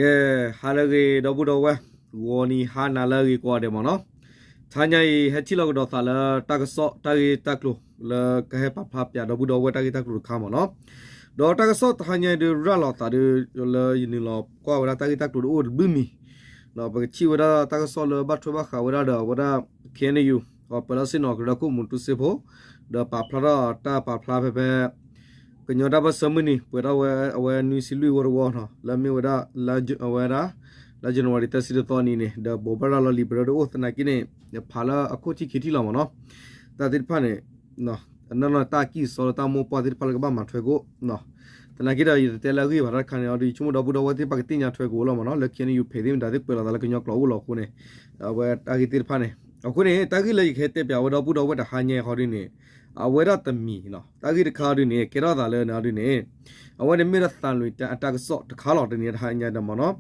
ကဲ, ဟါလၢအဂ့ၤ ဒီပုၢ်ဒီဝဲၢ်, ဂီၤနံၤဟါနၤလၢအဂ့ၤကိးဂၤဒဲးမ့ၢ်နီၤ. တဟါညါအံၤ ဟဲထံၣ်လိာ်ကဒီးသးလၢတၢ်ကစီၣ်တၢ်ဂ့ၢ်တၢ်ကျိၤ လၢကဟဲပာ်ဖျါပၠးဒီပုၢ်ဒီဝဲၢ်တၢ်ဂ့ၢ်တၢ်ကျိၤတခါမ့ၢ်နီၤ. ဒီးတၢ်ကစီၣ်တဟါညါအံၤဒုး ရၤလီၤသးဒုး လၢယနုာ်လီၤကွၢ်ဝဲဒၣ်တၢ်ဂ့ၢ်တၢ်ကျိၤတအိၣ်တဘျုးမံၤ, ဒီးပကထံၣ်ဝဲဒၣ်တၢ်ကစီၣ်လၢဘၣ်ထွဲဘၣ်ဃးဝဲဒၣ်ဒီး အဝဲဒၣ် KNU ပၢၤလီၢ်ဆ့ၣ်နီၤကရၢခိၣ်မူတူစ့ဖိ ဒီးပာ်ဖျါထီၣ်တၢ်ပာ်ဖျါဖဲဖဲ ကညီတၢ်ပၢၢ်ဆၢမုၢ်နံၤ ပှဲၤထီၣ်ဝဲအဝဲနွံဆံလွံၢ်ဝီတဝီနီၤ လၢအမ့ၢ်ဝဲဒၣ် အဝဲဒၣ် လါ January သၢဆံတသီနံၤန့ၣ် ဒီးဘိးဘၣ်ရၤလီၤလံာ်ပရၢတအိၣ်သနာ်က့န့ၣ် ဖးလၢအခိၣ်ထံၣ်ခံထံၣ်လီၤမ့ၢ်နီၤ. တၢ်သ့ၣ်တဖၣ်န့ၣ် အနီၢ်နီၢ်တၢ်ကံၢ်စီလၢတၢ်မိၢ်ပှၢ်သ့ၣ်တဖၣ်လၢကဘၣ်မၤထွဲကအိၣ် သနာ်က့ဒီး ယတတဲလၢအဂ့ၢ်ဘၣ်တၢ်တခါန့ၣ်ဒီး ယဆိကမိၣ်ဒီပုၢ်ဒီဝဲၢ်သ့ၣ်တဖၣ်ကသ့ၣ်ညါထွဲကအိၣ်လီၤမ့ၢ်နီၤ လၢ KNU ဖဲသ့ၣ်မတၤသ့ၣ်ကွဲးလီၤသးလၢကညီကျိာ်အိၣ်လီၤအဃိန့ၣ် အဝဲတၢ်ဂ့ၢ်သ့ၣ်တဖၣ်န့ၣ် အဃိန့ၣ် တၢ်ဂ့ၢ်လၢယကဟဲတဲပၠးဝဲဒီပုၢ်ဒီဝဲၢ်တဟါညါအံၤဃီဒုန့ၣ် အဝဲဒၣ်တမံၤနီၤ တၢ်ဂ့ၢ်တခါဒုန့ၣ် ကဲထီၣ်သးလၢန့ၣ်ဒုန့ၣ် အဝဲန့ၣ်မ့ၢ်ဒၣ်သံလွင်တိုင်းအတၢ်ကစီၣ်တခါလီၤ တနံၤတဟါညါဒီးမ့ၢ်နီၤ.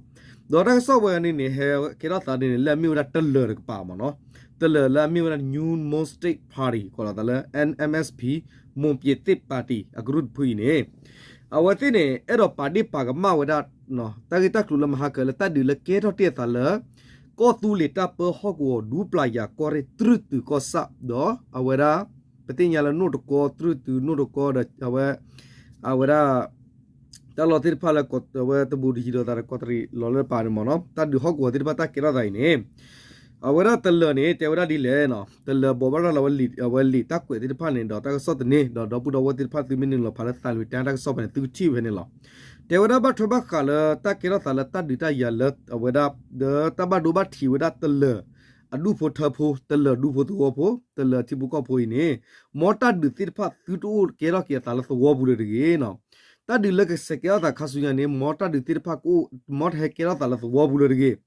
ဒီးတၢ်ကစီၣ်ဝဲန့ၣ်န့ၣ် ဟဲကဲထီၣ်သးဒ်န့ၣ် လၢအမ့ၢ်ဝဲဒၣ်တလၢၤတကပၤမ့ၢ်နီၤ. တလၢၤလၢအမ့ၢ်ဝဲဒၣ် New Monstate Party ကိးလီၤသးလၢ NMSP မွန်ပြည်သစ်ပါတီ အကရူၢ်တဖုအံၤန့ၣ် အဝဲသ့ၣ်န့ၣ် အဲၣ်ဒိးပာ်ဒ့ၣ်ပာ်ကမၣ်ဝဲဒၣ် တၢ်ဂ့ၢ်တၢ်ကျိၤလၢမဟါကၢၤလၢတၢ်ဒုးလၢကဲထီၣ်တ့ၢ်အသးလၢ ကီၢ်သူလ့ၤတၢ်ပၢဟီၣ်ကဝီၤဒူပျၢ်ယၤကီၢ်ရ့ၣ်တြုၢ်တုၤကီၢ်ဆၣ် ဒီးအဝဲဒၣ် ပသ့ၣ်ညါလၢနိၣ်တကီတြုၢ်တုၤနိၣ်တကီဒီး အဝဲ အဝဲဒၣ် တၢ်လီၢ်သ့ၣ်တဖၣ်လၢ အဝဲတဘူးတယံၤဒီးသးဒီးကီးတရံးလီၤလၢပာ်န့ၣ်မ့ၢ်နီၤ တၢ်ဒုးဟီၣ်ကဝီၤသ့ၣ်တဖၣ်တၢ်ကဲထီၣ်သးအံၤန့ၣ် အဝဲဒၣ်တလၢၤန့ၣ် တဲဝဲဒၣ်ဒ်လဲၣ်နီၤ တလၢၤဘိးဘၣ်ရၤလီၤဝဲလံာ် အဝဲလံာ်တၢ်ကွဲးသ့ၣ်တဖၣ်န့ၣ် ဒီးတၢ်ကစီၣ်သန့ ဒီးဒီပုၢ်ဒီဝဲၢ်သ့ၣ်တဖၣ်သုမ့ၢ်နုာ်လီၤဖးလၢသံလွင်တိုင်းအတၢ်ကစီၣ်ဖဲန့ၣ် သုကထံၣ်ဖဲန့ၣ်လီၤ. တဲဝဲဒၣ်ဘၣ်ထွဲဘၣ်ဃးလၢတၢ်ကဲထီၣ်သးလၢတၢ်ဒုးတၢ်ယၤလၢအဝဲဒၣ် ဒီးတၢ်ဘၣ်ဒိဘၣ်ထံးဝဲဒၣ်တလၢၤ အဒူၣ်ဖိထၢဖိ တလၢၤဒူဖိသဝီဖိ တလၢၤထံဖိကီၢ်ဖိအံၤန့ၣ် မ်တၢ်ဒုးသ့ၣ်တဖၣ်သုတအိၣ်ကဲထီၣ်က့ၤအသးလၢသဝီပူၤလၢၤတဂ့ၤနီၤ. တၢ်ဒုးလၢကဆဲးကဲထီၣ်သးခါဆူညါန့ၣ် မ်တၢ်ဒုးသ့ၣ်တဖၣ်ကအိၣ် မ်တဟဲကဲထီၣ်သးလၢသဝီပူၤလၢၤ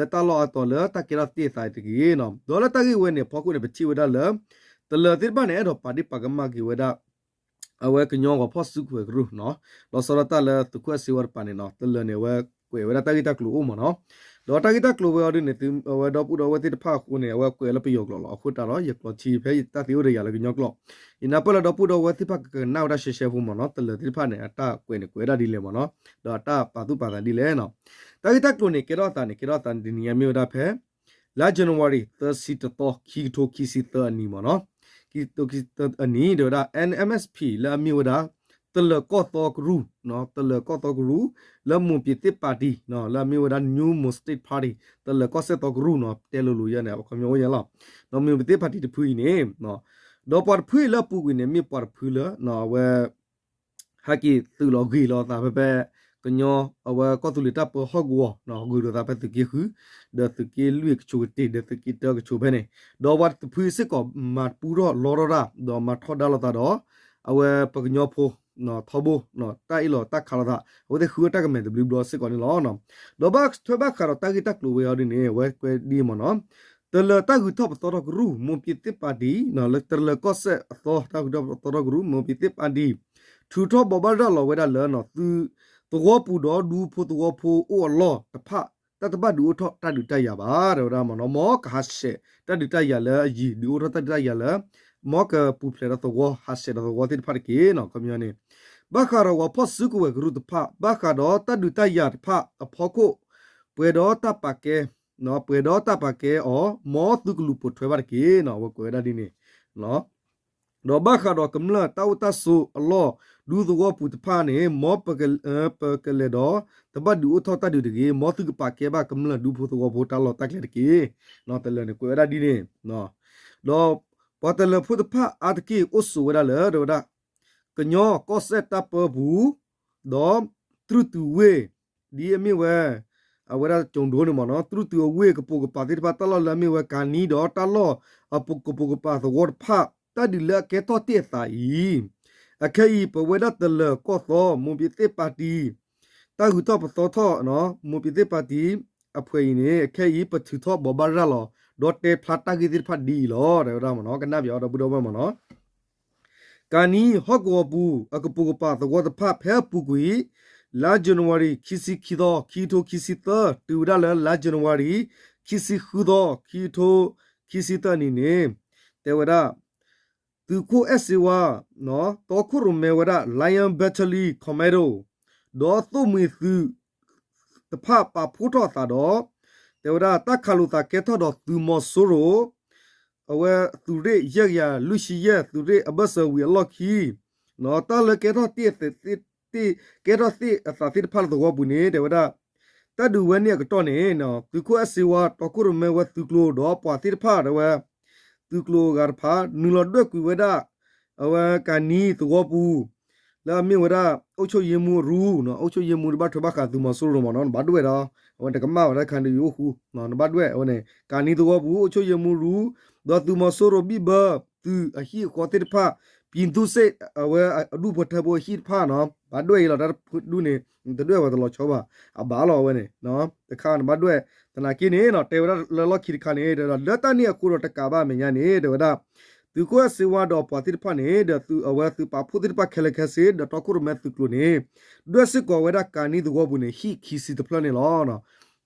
တဂ့ၤ လၢတၢ်လီၢ်အတီၤလၢတၢ်ကဲထီၣ်တ့ၢ်သးတဂ့ၤနီၤ. ဒီးလၢတၢ်ဂ့ၢ်ဝဲန့ၣ် အဖီခိၣ်န့ၣ် ပထံၣ်ဝဲဒၣ်လၢ တလၢၤသ့ၣ်တဖၣ်န့ၣ် အဲၣ်ဒိးပာ်ဒ့ၣ်ပာ်ကမၣ်က့ၤဝဲဒၣ် အဝဲကညီဂီၤဖီၣ်စုကဝဲၤကရူၢ်နီၤ လီၤဆီဒၣ်တၢ်လၢသုးခိၣ်အဲၣ်စ့ဝါတပၤန့ၣ်နီၤ တလၢၤန့ၣ် အဝဲကွဲးဝဲဒၣ်တၢ်ဂ့ၢ်တၢ်ကျိၤအိၣ်မ့ၢ်နီၤ. ဒီးတၢ်ဂ့ၢ်တၢ်ကျိၤဝဲအီၤဒ်န့ၣ် သုအဝဲဒီပုၢ်ဒီဝဲၢ်သ့ၣ်တဖၣ်အဃိန့ၣ် အဝဲကွဲးလၢပယီၤကျိာ်လီၤ. အဃိတၢ်ဒီး ယကျိးထံဖဲယတၢ်သ့အိၣ်ဒီးယၤလၢကညီကျိာ် ယနၢ်ပၢၢ်လၢဒီပုၢ်ဒီဝဲၢ်သ့ၣ်တဖၣ်ကကနၣ်ဝဲဒၣ်ရှဲရှဲဖိမ့ၢ်နီၤ တလၢၤသ့ၣ်တဖၣ်န့ၣ် အတၢ်ကွဲးန့ၣ်ကွဲးဝဲဒၣ်ဒ်လဲၣ်မ့ၢ်နီၤ ဒီးအတၢ်ပာ်သူၣ်ပာ်သးဒ်လဲၣ်နီၤ. တၢ်ဂ့ၢ်တၢ်ကျိၤန့ၣ် ကဲထီၣ်သးန့ၣ် ကဲထီၣ်သးတနံၤညါမ့ၢ်ဝဲဒၣ်ဖဲ လါ January သၢဆံတသီ ခံကထိခံဆံသၢအနံၤမ့ၢ်နီၤ, ခံကထိခံဆံသၢအနံၤ တဲဝဲဒၣ် NMSP လၢအမ့ၢ်ဝဲဒၣ် တလၢၤကီၢ်သီကရူၢ်, တလၢၤကီၢ်သီကရူၢ် လၢ မွန်ပြည်သစ်ပါတီ လၢအမ့ၢ်ဝဲဒၣ် New Monstate Party တလၢၤကီၢ်စဲၣ်သီကရူၢ်နီၤ, တဲလိၤလိၤယဲန့ၣ် အခီပညီအိၣ်ညါလီၤ, ဒီး မွန်ပြည်သစ်ပါတီ တဖုအံၤန့ၣ် ဒီးပှၤတဖုအံၤလၢအပူၤကွံာ်န့ၣ် မ့ၢ်ပှၤတဖုလၢ အဝဲ ဟဲက့ၤသုးလီၤဂ့ၤလီၤအသးဖဲဖဲ ကညီ အဝဲကီၢ်သူလ့ၤတၢ်ပၢဟီၣ်ကဝီၤ ဂုာ်လိာ်သးဖဲသုးက့ဃု ဒီးသုးက့လွံၢ်ကဆိးကတ့ၢ် ဒီးသုးက့တၢကဆိးဖဲန့ၣ်, ဒီးပှၤတဖုစ့ၢ်ကီးမၤပူထီၣ်လီထီၣ်တၢ် ဒီးမၤထီဒါလိာ်သးဒီး အဝဲပကညီဖိ ထီဘိ တၢ်အ့ၣ်လိာ်တၢ်ခးလိာ်သး အဝဲသ့ၣ်ဃုအတၢ်ကမဲာ်တဘျုးဘျီစ့ၢ်ကီးန့ၣ်လီၤ. ဒီးဘၣ်ထွဲဘၣ်ဃးဒီးတၢ်ဂ့ၢ်တၢ်ကျိၤဝဲအီၤဒ်န့ၣ် အဝဲကွဲးဒ်အံၤမ့ၢ်နီၤ, တလၢၤတၢ်ဂုၤထီၣ်ပသီထီၣ်ကရူၢ် မွန်ပြည်သစ်ပါတီ လၢတလၢၤကီၢ်စဲၣ်အသီ တၢ်ဂုၤထီၣ်ပသီထီၣ်ကရူၢ် မွန်ပြည်သစ်ပါတီ ထုးထီၣ်ဘိးဘၣ်ရၤလီၤဝဲဒၣ်လၢ သုသဝီပူၤဒီးဒူဖိသဝီဖိအိၣ်အလီၢ်တဖၣ် တၢ်တဘၣ်ဒုးအိၣ်ထီၣ်တၢ်ဒုးတၢ်ယၤဘၣ် တဲဝဲဒၣ်မ့ၢ်နီၤ, မ်ကဟးဆှဲးတၢ်ဒုးတၢ်ယၤလၢအယံၤ ဒုးအိၣ်ထီၣ်တၢ်ဒုးတၢ်ယၤလၢ မ်ကပူၤဖျဲးဒီးသဝီ ဟးဆှဲးဒီးသဝီသ့ၣ်တဖၣ်တက့ၢ်နီၤ ခီပညီန့ၣ်, ဘၣ်ဃးဒီးဂီၤဖီၣ်စုကဝဲၤကရူၢ်တဖၣ် ဘၣ်ဃးဒီးတၢ်ဒုးတၢ်ယၤတဖၣ်အဖီခိၣ် ပှဲၤဒီးတၢ်ပာ်ကဲ ပှဲၤဒီးတၢ်ပာ်ကဲအီၤ မ်သုကလူၤပိာ်ထွဲဘၣ်တက့ၢ်နီၤ အဝဲကွဲးဝဲဒၣ်ဒ်န့ၣ် ဒီးဘၣ်ဃးဒီးကမျၢၢ်တၢ်အိၣ်တၢ်ဆိးအလီၢ် ဒူသဝီပူၤတဖၣ်န့ၣ် မ်ပကလဲၤဒီး တဘၣ်ဒုးအိၣ်ထီၣ်တၢ်ဒုးတဂ့ၤ မ်သုကပာ်ကဲဘၣ်ကမျၢၢ်ဒူဖိသဝီဖိတၢ်လီၢ်တၢ်ကျဲတက့ၢ်. တလၢၤန့ၣ်ကွဲးဝဲဒၣ်ဒ်န့ၣ်, ဒီးပှၤတလၢၤဖိတဖၣ်အါတက့ၢ်အိၣ်ဆိးဝဲဒၣ်လၢ တဲဝဲဒၣ် ကညီကီၢ်စဲၣ်တၢ်ပၢပူၤ ဒီးတြုၢ်တုၤဝ့ၢ် ဒ်အမ့ၢ်ဝဲ အဝဲဒၣ်ကၠိၤဒိန့ၣ်မ့ၢ်နီၤ တြုၢ်တုၤအဝ့ၢ်ကပိာ်ကပၤသ့ၣ်တဖၣ် တၢ်လီၢ်လၢအမ့ၢ်ဝဲကၤနံဒီးတၢ်လီၢ်အကပိာ်ကပၤသဝီတဖၣ် တၢ်ဒုးလၢအကဲထီၣ်တ့ၢ်အသးအံၤ အခဲအံၤ ပဝဲဒၣ်တလၢၤကီၢ်သီ မွန်ပြည်သစ်ပါတီ တၢ်ဂုၤထီၣ်ပသီထီၣ် မွန်ပြည်သစ်ပါတီ အဖွဲ့အံၤန့ၣ် အခဲအံၤ ပထုးထီၣ်ဘိးဘၣ်ရၤလီၤ ဒီးတဲဖျါတၢ်ဂ့ၢ်သ့ၣ်တဖၣ်ဒ်အံၤလီၤ တဲဝဲဒၣ်မ့ၢ်နီၤ ကနၣ်ပၠးအီၤဒီပုၢ်ဒီဝဲၢ်မ့ၢ်နီၤ ကၤနံဟီၣ်ကဝီၤပူၤ အကပိာ်ကပၤသဝီတဖၣ် ဖဲအပူၤကွံာ် လါ January ခံဆံခံသီ ခံကထိခံဆံသၢ တုၤဝဲဒၣ်လၢ လါ January ခံဆံဃုသီ ခံကထိခံဆံသၢနံၤန့ၣ် တဲဝဲဒၣ် သုးခိၣ်အဲၣ်စ့ဝါ တီခိၣ်ရိၣ်မဲဝဲဒၣ် Lion Battalion Commando ဒီးသိၣ်မှံၤသုး တဖၣ်ပာ်ဖှိၣ်ထီၣ်အသးဒီး တဲဝဲဒၣ်တၢ်ခးလိာ်သးကဲထီၣ်ဒီးသုးမီၤစိရိၤ အဝဲသုးရ့ၣ်ယဲၢ်ကယၤလွံၢ်ဆံယဲၢ် သုးရ့ၣ်အဘၢၣ်စၢၤဝံၤအလီၢ်ခံ တၢ်လၢကဲထီၣ်သ့ၣ် ကဲထီၣ်သ့ၣ်အသးသ့ၣ်တဖၣ်လၢသဝီပူၤန့ၣ် တဲဝဲဒၣ် တၢ်ဒုးဝဲန့ၣ်အကတီၢ်န့ၣ် သုးခိၣ်အဲၣ်စ့ဝါ တီခိၣ်ရိၣ်မဲဝဲသုးကျိၤဒီးပှၤသ့ၣ်တဖၣ် တဲဝဲ သုးကျိၤအဂၤတဖၣ် နုာ်လီၤဒွဲၣ်ကွံာ်ဝဲဒၣ် အဝဲကၤနံသဝီပူၤ လၢအမ့ၢ်ဝဲဒၣ် အုပ်ချုပ်ရေးမှူးရူ အုပ်ချုပ်ရေးမှူးတဘၣ်ထွဲဘၣ်ဃးသုးမီၤစိရိၤမ့ၢ်နီၤ နဘၣ်ဒွဲၣ်ဒီး အဝဲတကမၣ်ဝဲဒၣ်ခါန့ၣ်ယအိၣ်ဃူ နဘၣ်ဒွဲၣ်အဝဲန့ၣ် ကၤနံသဝီပူၤ အုပ်ချုပ်ရေးမှူးရူ ဒီးသုးမီၤစိရိၤဘံၣ်ဘၢ သုးအဟံၣ်အဃီသ့ၣ်တဖၣ် ပြည်သူ့စစ် အဝဲအဒူၣ်ဖိထၢဖိအဟံၣ်တဖၣ်နီၤ ဘၣ်ဒွဲၣ်အံၤလီၤ တၢ်တဖုဒူၣ်န့ၣ် တဒွဲၣ်ဝဲတလီၤဆီဘၣ် အဘၣ်လီၤအဝဲန့ၣ် တခါနဘၣ်ဒွဲၣ် သနာ်က့န့ၣ်နီၤ တဲဝဲဒၣ်လၢလီၢ်ခံတခါန့ၣ် ဒီးလၢတၢ်န့ၣ်အဃိဒီးတကးဘၣ်အမဲာ်ညါန့ၣ် တဲဝဲဒၣ် သုးခိၣ်အဲၣ်စ့ဝါဒီးပှၤသ့ၣ်တဖၣ်န့ၣ် ဒီးသုးအဝဲသုးပာ်ဖှိၣ်သ့ၣ်တဖၣ်ခဲလၢာ်ခဲဆ့ ဒီးတီခိၣ်ရိၣ်မဲသုးကျိၤန့ၣ် ဒွဲၣ်စ့ၢ်ကီးဝဲဒၣ်ကၤနံသဝီပူၤန့ၣ် ဟံၣ်ခံဆံတဖျၢၣ်န့ၣ်လီၤ.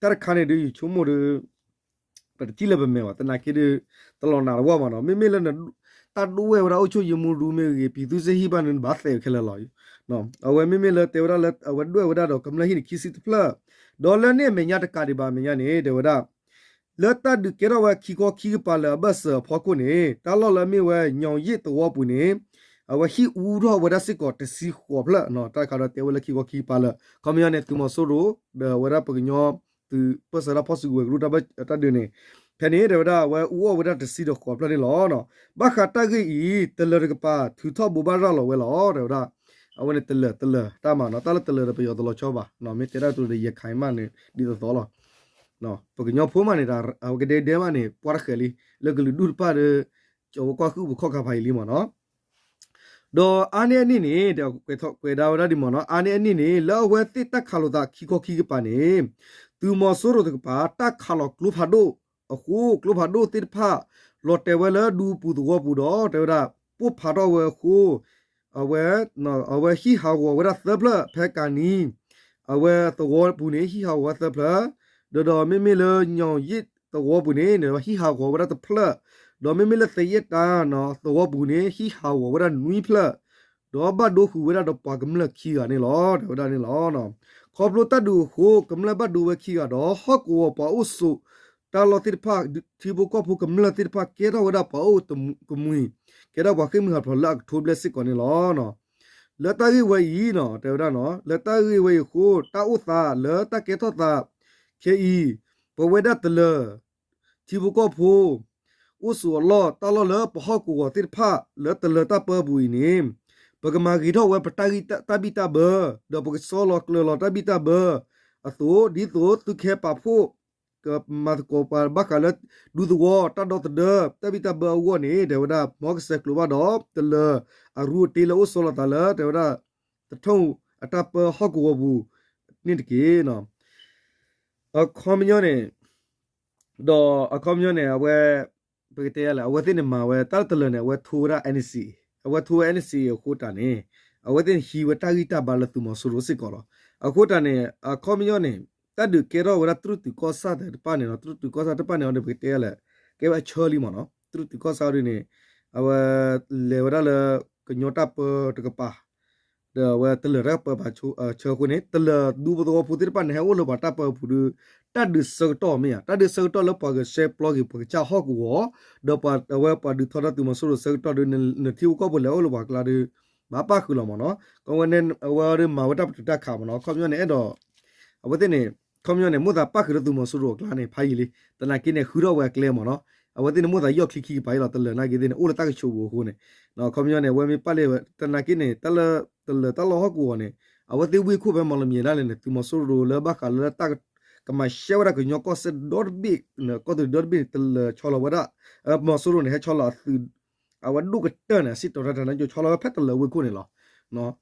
တၢ်တခါန့ၣ်ဒုးယဆိကမိၣ်ဒီး ပတထံၣ်လၢပမဲာ်ဘၣ် သနာ်က့ဒီး တလီၤနးတဝီဘၣ်နီၤ မ့မ့ၢ်လၢ တၢ်ဒိၣ်ဝဲဝဲဒၣ်အုပ်ချုပ်ရေးမှူးရူမ့ၢ်ဂ့ၤ ပြည်သူ့စစ်ဟံၣ်ဘၣ်န့ၣ် ဘၣ်သဲးခဲလၢာ်လီၤ. အဝဲမ့မ့ၢ်လၢတဲဝဲဒၣ်လၢအဝဲဒွဲၣ်ဝဲဒၣ်ဒီးကမျၢၢ်ဟံၣ်န့ၣ် ခံဆံတဖျၢၣ် ဒီးလၢန့ၣ်အမဲာ်ညါတကးဒံးဘၣ်အမဲာ်ညါန့ၣ် တဲဝဲဒၣ် လၢတၢ်ဒုးကဲထီၣ်ဝဲခံခီခံကပၤလၢအဘၢၣ်စၢၤအဖီခိၣ်န့ၣ် တၢ်လီၢ်လၢအမ့ၢ်ဝဲ ညီၣ်ယ့ၣ်သဝီပူၤန့ၣ် အဝဲဟံၣ်အူထီၣ်ဝဲဒၣ်စ့ၢ်ကီးတဆံဃိးဖျၢၣ် တၢ်တခါဒီးတဲဝဲလၢခံခီခံကပၤလၢ ခီပညီန့ၣ် သုးမီၤစိရိၤ ဒီးအဝဲဒၣ်ပှၤကညီ သုးပၢၢ်ဆၢတၢ်ဖီၣ်စုကဝဲၤကရူၢ်တၢ်ဒုးန့ၣ် ဖဲန့ၣ် တဲဝဲဒၣ် အဝဲအူအီၣ်ဝဲဒၣ်တဆံဒီးဃိးဖျၢၣ်န့ၣ်လီၤ. ဘၣ်ဃးတၢ်ဂ့ၢ်အံၤ တလၢၤတကပၤ ထုးထီၣ်ဘိးဘၣ်ရၤလီၤဝဲလီၤ တဲဝဲဒၣ် အဝဲန့ၣ်တလၢၤတလၢၤတၢ်မၤနီၤ တၢ်လၢတလၢၤဒီးပယီၤတလီၤဆီဘၣ် မ့ၢ်တဲတၢ်ကတိၤဒီး ရခိုင်မးန့ၣ် ဒ်သိးသိးလီၤ ပကညီဖိမးန့ၣ် အဝဲကဒဲကဒဲမးန့ၣ် ပှၢ်တဃဲးလံ လၢကလုာ်ဒူၣ်တဖၣ်ဒီး ကၠီဝဲကွၢ်ဃုာ်ပခီၣ်ခါဖးယံာ်လံမ့ၢ်နီၤ ဒီးအါန့ၢ်အန့ၣ်န့ၣ် ဒီးကွဲးဒၣ်ဝဲဒၣ်ဒ်မ့ၢ်နီၤ အါန့ၢ်အန့ၣ်န့ၣ် လၢအဝဲသ့ၣ်တၢ်ခးလိာ်သးခံခီခံကပၤန့ၣ် သုးမီၤစိရိၤတကပၤ တၢ်ခးလီၤကျိဖးဒိၣ်အဃိ ကျိဖးဒိၣ်သ့ၣ်တဖၣ် လီၤတဲာ်ဝဲလၢဒူပူၤသဝီပူၤဒီး တဲဝဲဒၣ် ပိၢ်ဖးထီၣ်ဝဲအဃိ အဝဲ အဝဲဟံၣ်ဟးဂီၤဝဲဒၣ်သၢဖျၢၣ် ဖဲကၤနံ အဝဲသဝီပူၤန့ၣ် ဟံၣ်ဟးဂီၤဝဲသၢဖျၢၣ် ဒီးဒီးမ့မ့ၢ်လၢညီၣ်ယ့ၣ်သဝီပူၤန့ၣ် ဟံၣ်ဟးဂီၤဝဲဒၣ်တဖျၢၣ် ဒီးမ့မ့ၢ်လၢသယဲၢ်တၢ်သဝီပူၤန့ၣ် ဟံၣ်ဟးဂီၤဝဲဒၣ်နွံဖျၢၣ် ဒီးဘၣ်ဒိဃုာ်ဝဲဒၣ်ဒီးပှၤကမျၢၢ်ခံဂၤန့ၣ်လီၤ တဲဝဲဒၣ်န့ၣ်လီၤ. ခီဖျိတၢ်ဒုးအဃိ ကမျၢၢ်ဘၣ်ဒိဝဲခံဂၤဒီး ဟီၣ်ကဝီၤပှၤအိၣ်ဆိးတၢ်လီၢ်သ့ၣ်တဖၣ် ထံဖိကီၢ်ဖိကမျၢၢ်သ့ၣ်တဖၣ် ကဲထီၣ်ဝဲဒၣ်ပှၤအိၣ်ကမူၤ ကဲထီၣ်ပှၤဃ့ၢ်မှံဟးဖျိးလၢအကထိဘျဲၣ်စ့ၢ်ကီးန့ၣ်လီၤ. လၢတၢ်ဂ့ၢ်ဝဲအံၤ တဲဝဲဒၣ်နီၤ လၢတၢ်ဂ့ၢ်ဝဲအံၤအဃိ တၢ်အိၣ်သးလၢတၢ်ကဲထီၣ်သး ခဲအံၤ ပဝဲဒၣ်တလၢၤ ထံဖိကီၢ်ဖိ အိၣ်ဆိးအလီၢ်တၢ်လီၢ်လၢပဟီၣ်ကဝီၤသ့ၣ်တဖၣ် လၢတလၢၤတၢ်ပၢပူၤအံၤန့ၣ် ပကမၤဂ့ၤထီၣ်ဝဲပတၢ်ဂံၢ်တၢ်ဘံၣ်တၢ်ဘၢ ဒီးပကဆီလီၤကျၢၤလီၤတၢ်ဘံၣ်တၢ်ဘၢအသိး ဒ်သိးသုးခဲပာ်ဖှိၣ် ကမၤသကိးပှၤဘၣ်ဃးလၢ ဒူသဝီတၢ်ဒီသဒၢ တၢ်ဘံၣ်တၢ်ဘၢအဂီၢ်န့ၣ် တဲဝဲဒၣ် မ်ကစၢ်ကျိၤဘၣ်ဒီး တလၢၤအရူအတ့လၢအိၣ်ဆိးလိာ်သးလၢ တဲဝဲဒၣ် တထူၣ်အတၢ်ပၢဟီၣ်ကဝီၤပူၤန့ၣ်တက့ၢ်. အခီပညီန့ၣ် ဒီးအခီပညီန့ၣ် အဝဲ ပကတဲလဲၣ် အဝဲသ့ၣ်န့ၣ်မၤဝဲ တၢ်တလၢၤန့ၣ် အဝဲထိဝဲဒၣ် NCA အဝဲထိဝဲ NCA အဃိတၢ်န့ၣ် အဝဲသ့ၣ်န့ၣ်ဟံးဝဲတၢ်ဂံၢ်တၢ်ဘါလၢသုးမီၤစိရိၤစ့ၢ်ကီးလီၤ. အဃိတၢ်န့ၣ် အခီပညီန့ၣ် တၢ်ဒုးကဲထီၣ်ဝဲဒၣ်တြူၢ်တုၤကီၢ်ဆၣ်သ့ၣ်တဖၣ်န့ၣ်လီၤ. တြူၢ်တုၤကီၢ်ဆၣ်တဖၣ်န့ၣ်ဒီး ပကတဲလဲၣ် ကဲဝဲအဆၢလံမ့ၢ်နီၤ. တြူၢ်တုၤကီၢ်ဆၣ်ဒ်န့ၣ် အဝဲ လဲၤဝဲဒၣ်လၢ ကညီတၢ်ပၢတကပၤ ဒီးအဝဲတလၢၤတၢ်ပၢဘၣ်ဆၢအဃိန့ၣ် တလၢၤဒူသဝီဖိသ့ၣ်တဖၣ်န့ၣ် ဟဲအိၣ်လၢပှၤတၢ်ပၢပူၤဒီး တၢ်ဒုးဆၢကတီၢ်မ့ၢ်ဧါ, တၢ်ဒုးဆၢကတီၢ်လၢပှၤဂဲၤဆှဲပျီက့ၤ ပှၤကစၢ်ဟီၣ်ကဝီၤ, ဒီးပှၤအဝဲပှၤဒုးထီဒါသုးမီၤစိရိၤဆၢကတီၢ်ဒီး နထံဖိကီၢ်ဖိလဲၤအိၣ်လၢပှၤကျါဒီး ဘၣ်ပၣ်ဃုာ်လီၤမ့ၢ်နီၤ. ကဝဲန့ၣ် အဝဲဒီးမၤဝဲတၢ်ပတုာ်တၢ်ခးမ့ၢ်နီၤ. ခီပညီန့ၣ် အဲၣ်ဒိး အဝဲသ့ၣ်န့ၣ် ခီပညီန့ၣ် မိၣ်သးပၣ်ဃုာ်ဒီးသုးမီၤစိရိၤအကျါန့ၣ် ဖးယံာ်လံ. သနာ်က့န့ၣ် ဃုထီၣ်ဝဲအကျဲမ့ၢ်နီၤ. အဝဲသ့ၣ်န့ၣ် မိၣ်သးယီၢ်ချံခံကပၤအံၤလီၤ. တလၢၤနာ်က့သ့ၣ်န့ၣ် အိၣ်လၢတၢ်ကဆိးပူၤအဃိန့ၣ် ခီပညီန့ၣ် အဝဲမ့ၢ်ပၣ်လၢ သနာ်က့န့ၣ် တၢ်လၢ တလၢၤတၢ်လီၢ်ဟီၣ်ကဝီၤန့ၣ် အဝဲသ့ၣ်ဝ့ၢ်ခိၣ်ဖဲမီၢ်လမၠဲၤဒၣ်လဲာ်န့ၣ် သုးမီၤစိရိၤလၢဘၣ်ဃးလၢတၢ်ကမၤရှဲဝဲဒၣ်ကညီကီၢ်စဲၣ်ဒီတဘ့ၣ် ကီၢ်သူလ့ၤဒီတဘ့ၣ်န့ၣ် တလၢၤဆီလီၤဝဲဒၣ် မီၤစိရိၤန့ၣ် ဟဲဆီလီၤအသုး အဝဲဒိၣ်ကတၢၢ်န့ၣ် အစံၣ်တီၤတၢ်တၢ်န့ၣ် ကၠိဆီလီၤဝဲဖဲတလၢၤဝ့ၢ်ခိၣ်န့ၣ်လီၤ.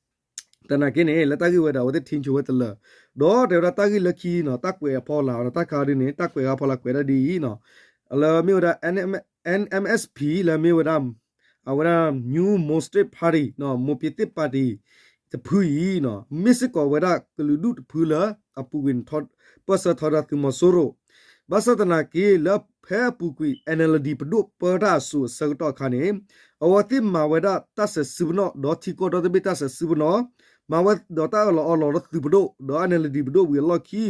သနာ်က့န့ၣ် လၢတၢ်ဂ့ၢ်ဝဲဒီး အဝဲသ့ၣ်ထံဆိဝဲတလၢၤ, ဒီးတဲဝဲဒၣ်တၢ်ဂ့ၢ်လၢခံနီၤ တၢ်ကွဲးအဖီလာ် တၢ်ခါဒ်န့ၣ် တၢ်ကွဲးအဖီလာ်ကွဲးဒၣ်ဒ်အံၤနီၤ, လၢမ့ၢ်ဝဲဒၣ် N M S P လၢမ့ၢ်ဝဲဒၣ် အဝဲဒၣ် New Mode State Party နီၤ မွန်ပြည်သစ်ပါတီ တဖုအံၤနီၤ မ့ၢ်စ့ၢ်ကီးဝဲဒၣ်ကလုာ်ဒူၣ်တဖုလၢ အပူၤကွံာ် ပၢၢ်ဆၢထီဒါသုးမီၤစိရိၤ ဘၣ်ဆၣ်သနာ်က့လၢဖဲအပူၤကွံာ် N L D ပဒိၣ်ပၢတၢ်အစိၤအဆၢကတီၢ်အခါန့ၣ် အဝဲသ့ၣ်မၤဝဲဒၣ်တၢ်စဲးစုပနီၣ် ဒီးထံကီၢ်ဒီတဘ့ၣ်တၢ်စဲးစုပနီၣ်, မၤဝဲဒီးတၢ်အၢၣ်လီၤအီလီၤလၢသုးပဒိၣ် ဒီး N L D ပဒိၣ်ဝံၤအလီၢ်ခံ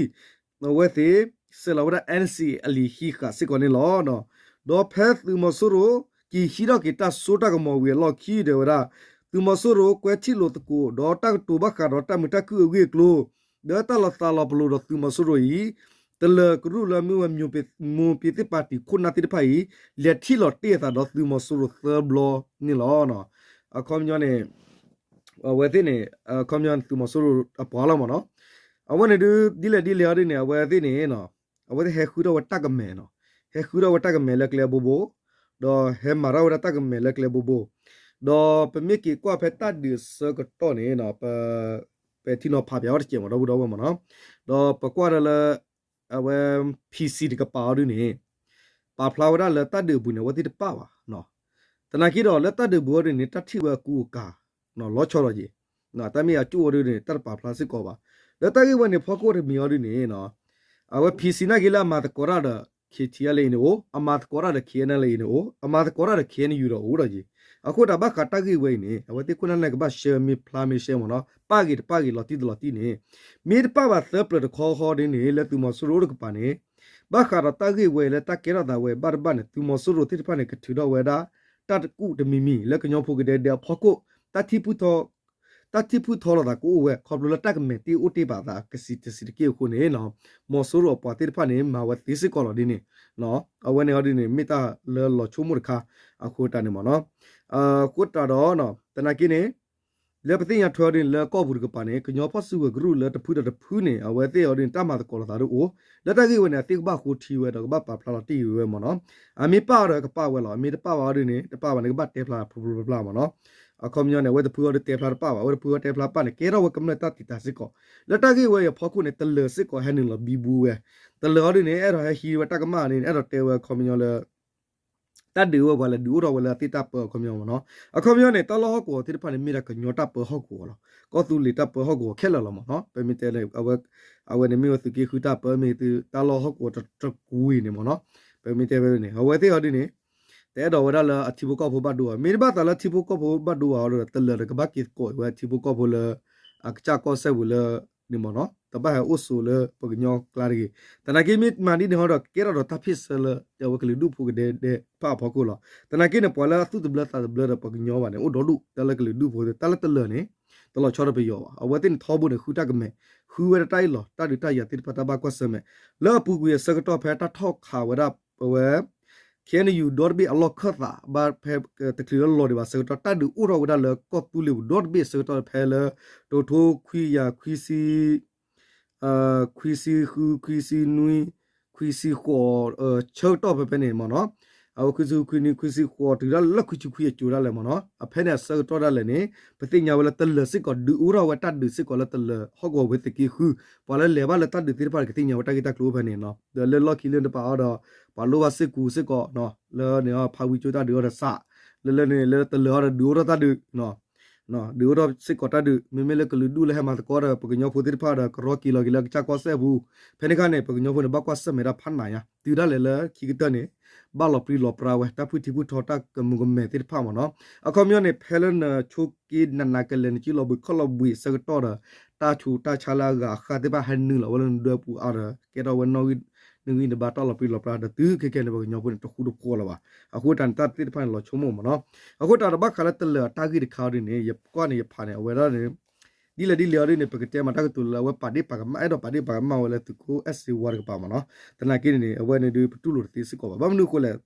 အဝဲသ့ၣ် ဆဲးလီၤဝဲဒၣ် NCA အလံာ်ဟံးဃာ်စ့ၢ်ကီးန့ၣ်လီၤ. ဒီးဖဲသုးမီၤစိရိၤ က့ၤဟံးထီၣ်က့ၤတၢ်စိတၢ်ကမီၤဝံၤအလီၢ်ခံဒီးဝဲဒၣ် သုးမီၤစိရိၤ ကွဲထံၣ်လိာ်သကိး ဒီးတၢ်ကတိၤဘၣ်ဃးဒီးတၢ်မုာ်တၢ်ခုၣ်အဂ့ၢ်အကျိၤ ဒီးတၢ်လီၤသးလီၤပလိာ်ဒီးသုးမီၤစိရိၤအံၤ တလၢၤကရူၢ်လၢမ့ၢ်ဝဲ မွန်ပြည်သစ်ပါတီ ခိၣ်နၢ်သ့ၣ်တဖၣ်အံၤ လဲၤထံၣ်လီၤတ့ၢ်အသးဒီးသုးမီၤစိရိၤသၢဘျီန့ၣ်လီၤ. အခီပညီန့ၣ် အဝဲသ့ၣ်န့ၣ် အခီပညီန့ၣ် သုးမီၤစိရိၤအပှၤလီၤမ့ၢ်နီၤ. အဝဲန့ၣ်ဒုး ဒ်လဲၣ်ဒ်လဲၣ်အီၤဒ်န့ၣ် အဝဲသ့ၣ်န့ၣ် အဝဲသ့ၣ်ဟဲဃုထီၣ်ဝဲတၢ်ကမဲာ်နီၤ, ဟဲဃုထီၣ်ဝဲတၢ်ကမဲာ်လၢကျဲဘိဘိ, ဒီးဟဲမၤထီၣ်ဝဲဒၣ်တၢ်ကမဲာ်လၢကျဲဘိဘိ, ဒီးပမ့ၢ်က့ၤကွၢ်ဖဲတၢ်ဒုးအဆၢကတီၢ်န့ၣ် ပ ပထံၣ်နီၤဖးပၠးအီၤတစဲးမ့ၢ် ဒီပုၢ်ဒီဝဲၢ်မ့ၢ်နီၤ, ဒီးပကွၢ်ဒီးလၢ အဝဲ PC တကပၤအီၤဒ်န့ၣ် ပာ်ဖျါဝဲဒၣ်လၢတၢ်ဒုးအပူၤန့ၣ် အဝဲသ့ၣ်တပာ်ဘၣ်. သနာ်က့ဒီး လၢတၢ်ဒုးပူၤအီၤဒ်န့ၣ် တၢ်ထံၣ်ဝဲအကူအကၤ လီၤဆီဒီးက့ၤ, တၢ်မ့ၢ်အကၠိၣ်အီၤဒ်န့ၣ် တၢ်တပာ်ဖျါစ့ၢ်ကီးဘၣ်. လၢတၢ်ဂ့ၢ်ဝဲန့ၣ်ဖီခိၣ်တမံၤအီၤဒ်န့ၣ် အဝဲ PC နာ်က့လၢအမၤသကိးတၢ်ဒီး KTLA အံၤန့ၣ်အိၣ်, အမၤသကိးတၢ်ဒီး KNLA အံၤန့ၣ်အိၣ်, အမၤသကိးတၢ်ဒီး KNU ဒီးအိၣ်ဒီးက့ၤ, အဃိတၢ်ဘၣ်ဃးတၢ်ဂ့ၢ်ဝဲအံၤန့ၣ် အဝဲသ့ၣ်ခိၣ်နၢ်န့ၣ်ကဘၣ်ရှဲမ့ၢ်ဖျါမ့ၢ်ရှဲမ့ၢ်နီၤ, ပာ်ဂ့ၤတပာ်ဂ့ၤလီၤတံၢ်တလီၤတံၢ်န့ၣ် မ့ၢ်တပာ်ဘၣ်သၢပျၢၤတခီဃီဒ်န့ၣ် လၢသုးမီၤစိရိၤတကပၤန့ၣ် ဘၣ်ဃးဒီးတၢ်ဂ့ၢ်ဝဲလၢတၢ်ကဲထီၣ်သးဝဲဘၣ်တဘၣ်န့ၣ် သုးမီၤစိရိၤသ့ၣ်တဖၣ်န့ၣ် ကထုးထီၣ်ဝဲဒၣ် တၢ်တကူၣ်တမံၤမံၤ လၢကညီဖိကဒဲကဒဲအဖီခိၣ် တၢ်ထံၣ်ဖုၣ်ထီၣ် တၢ်ထံၣ်ဖုၣ်ထီၣ်လိာ်သးကအိၣ်ဝဲ ခီဖျိလၢတၢ်ကမဲာ်တ့ၢ်အိၣ်တ့ၢ်ဘၣ်သးကစံးတစံးတက့ၢ်အဃိန့ၣ် မီၤစိရိၤအပှၤသ့ၣ်တဖၣ်န့ၣ် မၤဝဲသ့စ့ၢ်ကီးလီၤဒ်န့ၣ်, အဝဲန့ၣ်အီၤဒ်န့ၣ် မ့ၢ်တၢ်လၢလီၤဆိကမိၣ်တခါ အဃိတၢ်န့ၣ်မ့ၢ်နီၤ, အဃိတၢ်ဒီး သနာ်က့န့ၣ် လၢပသ့ၣ်ညါထွဲအီၤဒ်န့ၣ် လၢကီၢ်ပူၤတကပၤန့ၣ် ကညီဖီၣ်စုကဝဲၤကရူၢ်လၢတဖုဒီးတဖုန့ၣ် အဝဲသ့ၣ်အီၤဒ်န့ၣ် တၢ်မၤသကိးလိာ်သးဒ်အိၣ်, လၢတၢ်ဂ့ၢ်ဝဲန့ၣ် အသ့ၣ်ကဘၣ်ဃိထံဝဲဒီးကဘၣ်ပာ်ဖျါလီၤတ့ၢ်ဝဲမ့ၢ်နီၤ, အမ့ၢ်ပာ်အီၤဒီးကပာ်ဝဲလီၤ, အမ့ၢ်တပာ်ဘၣ်အီၤဒ်န့ၣ် တပာ်ဘၣ်န့ၣ် ကဘၣ်တဲဖျါဖျိဖျိဖျါမ့ၢ်နီၤ, အခီပညီန့ၣ် အဝဲတဖုအီၤဒ်တဲဖျါတပာ်ဘၣ်, အဝဲတဖုအီၤတဲဖျါပာ်န့ၣ် ကဲထီၣ်ဝဲကမျၢၢ်တၢ်တံာ်တာ်စ့ၢ်ကီး, လၢတၢ်ဂ့ၢ်ဝဲအံၤအဖီခိၣ်န့ၣ် တလၢၤစ့ၢ်ကီးဟဲနုာ်လီၤဘံဘူဝဲ, တလၢၤအီၤဒ်န့ၣ် အဲၣ်ဒိးဟဲဟံးဝဲတၢ်ကမၣ်န့ၣ် အဲၣ်ဒိးတဲဝဲအခီပညီလၢ တၢ်ဒုးဝဲပှၤလဲၤဒုးအိၣ်ထီၣ်ဝဲလၢအသ့ၣ်တၢ်ပၢအခီပညီမ့ၢ်နီၤ, အခီပညီန့ၣ် တၢ်လီၢ်ဟီၣ်ကဝီၤသ့ၣ်တဖၣ်န့ၣ် မ့ၢ်ဒၣ်ကညီတၢ်ပၢဟီၣ်ကဝီၤလီၤ, ကီၢ်သူလ့ၤတၢ်ပၢဟီၣ်ကဝီၤခဲလၢာ်လီၤမ့ၢ်နီၤ, ပမ့ၢ်တဲ အဝဲန့ၣ်မ့ၢ်ဝဲသုးက့ဃုတၢ်ပၢမ့ၢ်သုးတၢ်လီၢ်ဟီၣ်ကဝီၤတကွံာ်န့ၣ်မ့ၢ်နီၤ, ပမ့ၢ်တဲဝဲန့ၣ် အဝဲသ့ၣ်အီၤဒ်န့ၣ် တအဲၣ်ဒိးဝဲဒၣ်လၢအထံဖိကီၢ်ဖိဘၣ်ဒိဘၣ်, မ့ၢ်တဘၣ်သးလၢထံဖိကီၢ်ဖိဘၣ်ဒိဘၣ်အီၤဒီး တလၢၤဒီးကဘၣ်က့ၤသကိးဝဲထံဖိကီၢ်ဖိလၢ အကစၢ်ကီၢ်စဲၣ်ပူၤလၢ န့ၣ်မ့ၢ်နီၤ, တဘၣ်ဟဲအိၣ်ဆိးလၢပကညီကျါတဂ့ၤ, သနာ်က့မ့ၢ်မၤဒ်န့ၣ်ဟီဒီး ကဲထီၣ်ဒီးတၢ်ဖ့ၣ်ဆၢလၢ အဝဲကလုာ်ဒူၣ်ဖိကဒဲကဒဲတဖၣ်အဖီခိၣ်လီၤ, သနာ်က့န့ၣ် ပှၤလၢအသူၣ်တဘျၢသးတဘျၢဒီးပှၤကညီဘၣ်န့ၣ် အိၣ်ဒီဒူၣ် တၢ်လၢကလုာ်ဒူၣ်ဖိ တၢ်လၢတလၢၤန့ၣ် တလီၤဆီဒီးပယီၤဘၣ်, အဝဲသ့ၣ်န့ၣ်ထီဘိန့ၣ် ဃုတၢ်ကမဲာ် ဃုဝဲဒၣ်တၢ်အ့ၣ်လိာ် တၢ်ဒုးတၢ်ယၤသ့ၣ်တဖၣ်တၢ်ဘၣ်ကွၢ်ဆၢၣ်မဲာ်, လၢအပူၤကွံာ်အဆၢကတီၢ်ဖဲတၢ်ထီၣ်ခးဝဲဒၣ် အဝဲ KNU ဒီတဘ့ၣ်အလီၢ်ခၢၣ်သး ဘၣ်ဖဲတချုးလၢလီၤဒံးဘၣ်ဆၢကတီၢ် တၢ်ဒုးအိၣ်ထီၣ်ဝဲဒၣ်လၢကီၢ်သူလ့ၤပူၤ ဒီတဘ့ၣ်အဆၢကတီၢ်ဖဲလၢ တကထိခွံကယၤခွံဆံ ခွံဆံဃု ခွံဆံနွံ ခွံဆံဃိး ဆၢကတီၢ်ဖဲဖဲန့ၣ်မ့ၢ်နီၤ, အဝဲခွံဆံဃု ခွံဆံနွံ ခွံဆံဃိး တုၤဒၣ်လၢလၢခွံဆံခွံအစိၤဒၣ်လဲာ်မ့ၢ်နီၤ, အဖဲန့ၣ်အဆၢကတီၢ်ဒၣ်လဲာ်န့ၣ် ပသ့ၣ်ညါဝဲလၢတလၢၤစ့ၢ်ကီး ဒုးအိၣ်ထီၣ်ဝဲတၢ်ဒုးစ့ၢ်ကီးလၢတလၢၤဟီၣ်ကဝီၤဝ့ၢ်သုးက့ဃု, ပှၤလၢလဲၤဘၣ်လၢတၢ်ဒုးသ့ၣ်တဖၣ်န့ၣ် ကသ့ၣ်ညါဝဲတၢ်ဂ့ၢ်တၢ်ကျိၤအိၣ်ဖဲန့ၣ်နီၤ, ဒီးလၢလီၢ်ခံလၢတပာ်အီၤဒီး ပှၤလိၣ်ဘၣ်စ့ၢ်ကီးစ့ၢ်ကီး လၢန့ၣ် ဖးဝံကၠိတၢ်ဒုးအီၤဒီးစး, လၢလၢန့ၣ် လၢတလၢၤအီၤဒီးဒုးအိၣ်ထီၣ်တၢ်ဒုး ဒုးအိၣ်ထီၣ်စ့ၢ်ကီးတၢ်ဒုး, မ့မ့ၢ်လၢကလုာ်ဒူၣ်လၢဟဲမၤသကိးဒီး ပကညီဖိသ့ၣ်တဖၣ်ဒီး ကရီက့ၤလီၤက့ၤလၢကစၢ်ကီၢ်စဲၣ်ပူၤ, ဖဲန့ၣ်အခါန့ၣ် ပကညီဖိန့ၣ် ဘၣ်ကွၢ်ဆၢၣ်မဲာ်ဒၣ်ဖးနးညါ, တုၤဒၣ်လဲာ်လၢခံကတၢၢ်န့ၣ် ဘၣ်လီၤပြံလီၤပြါဝဲ တၢ်ဖုၣ်ထံဖုၣ်ထီတၢ်ကမူၤကမဲာ်သ့ၣ်တဖၣ်မ့ၢ်နီၤ, အခီပညီန့ၣ် ဖဲလၢနဆိက့နးနးကလဲာ် နစုလီၤဘှံးခီၣ်လီၤဘှံးအဆၢကတီၢ်ဒီး တၢ်ဆူးတၢ်ဆါလၢအဂၤအဃၢ်သ့ၣ်တဖၣ်ဟဲနုာ်လီၤဝဲလၢနဒၢပူၤအါဒီး ကဲထီၣ်ဝဲနီၣ်ဂံၢ် နဂံၢ်နဘါတၢ်လီၤပြံလီၤပြါဒီး တုၤခဲကဲန့ၣ် ပကညီဖိန့ၣ် တဃူတဖိးလၢၤဘၣ်, အဃိတၢ်န့ၣ် တၢ်သ့ၣ်တဖၣ်န့ၣ် လီၤဆိကမိၣ်မ့ၢ်နီၤ, အဃိတၢ်ဒီးဘၣ်ဃးလၢတလၢၤအတၢ်ဂ့ၢ်တခါအီၤဒ်န့ၣ် ယကွၢ်န့ၣ် ယဖးန့ၣ် အဝဲဒၣ်န့ၣ် ဒ်လဲၣ်ဒ်လဲၣ်အီၤဒ်န့ၣ် ပကတဲမးတၢ်ကတိၤလၢအဝဲပာ်ဒ့ၣ်ပာ်ကမၣ် အဲၣ်ဒိးပာ်ဒ့ၣ်ပာ်ကမၣ်ဝဲလၢသုးခိၣ်အဲၣ်စ့ဝါတကပၤမ့ၢ်နီၤ, သနာ်က့န့ၣ် အဝဲန့ၣ်ဒုးပတူၢ်လိာ်တသ့စ့ၢ်ကီးဘၣ်, ဘၣ်မနုၤအဃိလဲၣ်